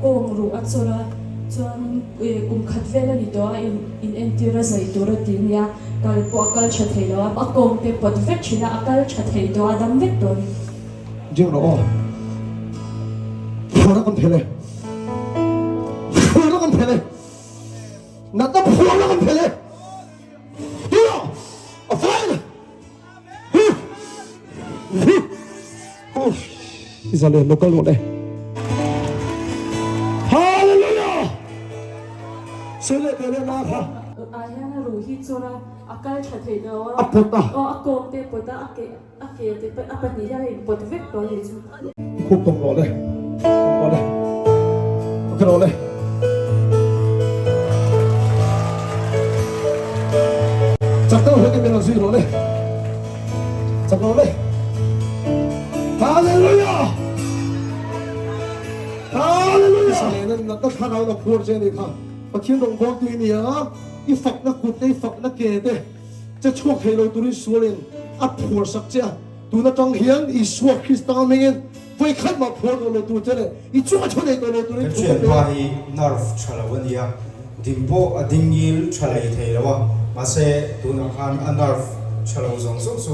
kawng ruh a chawr a, chuan kum khat vel a ni tawh a, in entir a zai tur a ti nia, kal pawh a kal tha thei lo a, a kawng te pawt vek thin a, a kal tha thei tawh a, dam vek tawh a ni. Ding rawh aw. Phuar a kan phel e. Phuar a kan phel e. Natna phuar a kan phel e. Ding rawh. A fai. Zalen lo kal rawh le. Hallelujah! Sele tele na kha. Ah hian a ruh hi chawr a, a kal tha theih lo a. A pawt a. Aw a kawm te pawt a, a ke a ke te a pahnih hian a in pawt vek tawh a nih chu. Khup tawng rawh le. Tawng rawh le. Ok rawh le. Chak deuh hlek in min rawn zui rawh le. Chak rawh le. Hallelujah! Hallelujah! Salena natna thlarau na phuar che ni kha. Pathian rawngbawltu i ni a, i fakna kut te, i fakna ke te che chhuak thei lo turin sualin a phuar sak che a. Tun atang hian Isua Krista hmingin vawi khat mah phuar tawh lo tur che leh i chunga thu nei tawh lo turin Kan thu ka pe thianpa a. hi nerve tha lo a nia, dim pawh a ding ngil tha lei thei lo a, mahse tunah khan a nerve tha lo zawng zawng chu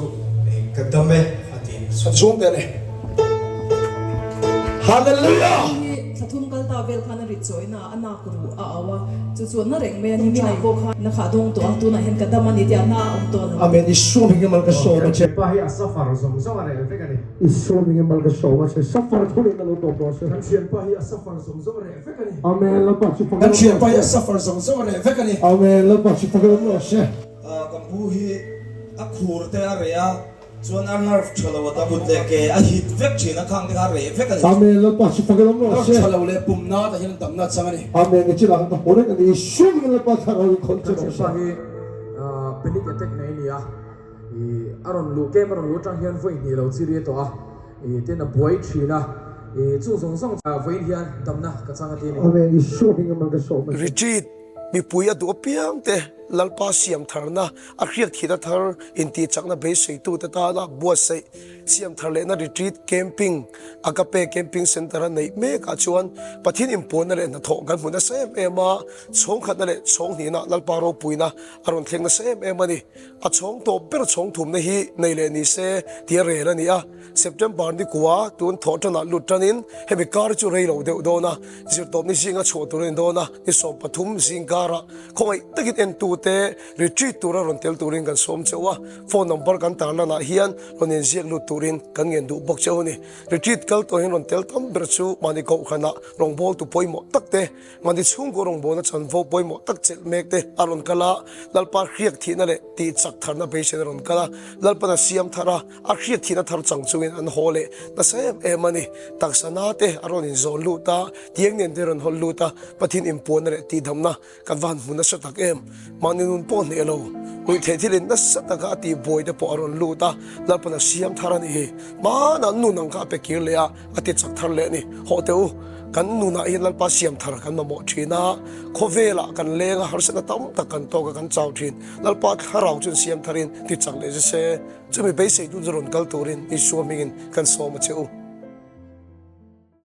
ka dam e a ti. Kan chhung te le. Hallelujah! Hi thla thum kal ta vel khan a rit chawi na a nak ruh a au a, chu chu na reng mai a ni minah pawh khan na khah dawng tawh a, tunah hian ka dam a ni tih a na a awm tawh lo. Amen Isua hming mal ka sawm a che. Kan pa hi a safar zawng zawng a reh vek a ni. Isua hming mal ka sawm a che. Safar thu leh na lo tawp rawh se. Kan thianpa hi a safar zawng zawng a reh vek a ni. Amen Lalpa chu fak Kan rawh thianpa hi se. a safar zawng zawng a reh vek a ni. Amen Lalpa chu fak rawh se. Kan pu hi a khur te a reh a. Chuan a nerve tha lo a ta kut leh ke a hit vek thin a khang te kha a reh vek a ni. Amen Lalpa chu fakin awm rawh se. Nerve tha lo leh pum na tah hian damna chang a ni. Amen ni chilah ka hmu reng a ni Isua in Lalpa thlarau in khawn che rawh se. Kan thianpa hi panic attack nei a ni a, a rawn luh kem a rawn luh atang hian vawi hnih lo chi ri a tawh a, tin a buai thin a, chung zawng zawng vawiin hian damna ka chang a ti a ni. Amen Isua hming in ka sawm a che. Retreat mipui a duh apiang te Lalpa siam tharna A hriatthihna thar intihchakna beiseitute tana buatsaih siam thar lehna retreat camping Agape Camping Centre a neih mekah chuan Pathian inpuanna leh hnathawh kan hmu nasa em em a, chhawngkhatna leh chhawnghnihna Lalpa ropuina a rawn thleng nasa em em a ni. A chhawng tawp ber chhawng thumna hi nei leh ni se tia rel a ni a. September ni kua tun thawh tanah lut tanin hemi kar chu rei lo deuh dawn a, zirtawpni zinga chhuah tur a ni dawn a, ni 13 zing karah khawngaih takin entute Retreat tura rawn tel turin kan sawm cheu a, phone number kan tarlan ah hian rawn inziak lut turin kan ngen duh bawk cheu a ni. Retreat kal tawh hian rawn tel tam ber chu mahni kohhranah rawngbawltu pawimawh tak te, mahni chhungkaw rawngbawlna chanvo pawimawh tak chelh mek te a rawn kal a, Lalpa hriak thihna leh tih chak tharna beiseina a rawn kal a, Lalpan a siam thar a, a hriak thihna thar chang chungin an haw leh nasa em em a ni. Taksa na te a rawn inzawn lut a, tiang nen te a rawn hawl lut a, Pathian inpuanna leh tihdamna Kan van hmu nasa tak em? Mahni nun pawh hneh lo, ruihtheih thil in nasa taka a tih buai te pawh a rawn lut a, Lalpan a siam thar a nih hi. Hmanah nun ang kha a pe kir leh a, a ti chak thar leh a ni. Hawh teh u, kan nunah hian Lalpa siam thar kan mamawh thin a, khawvelah kan leng a, harsatna tam tak kan tawk a, kan chau thin. Lalpa thlarau chuan siam tharin ti chak leh zese, chumi beisei tu chu rawn kal turin Isua hmingin kan sawm a che u.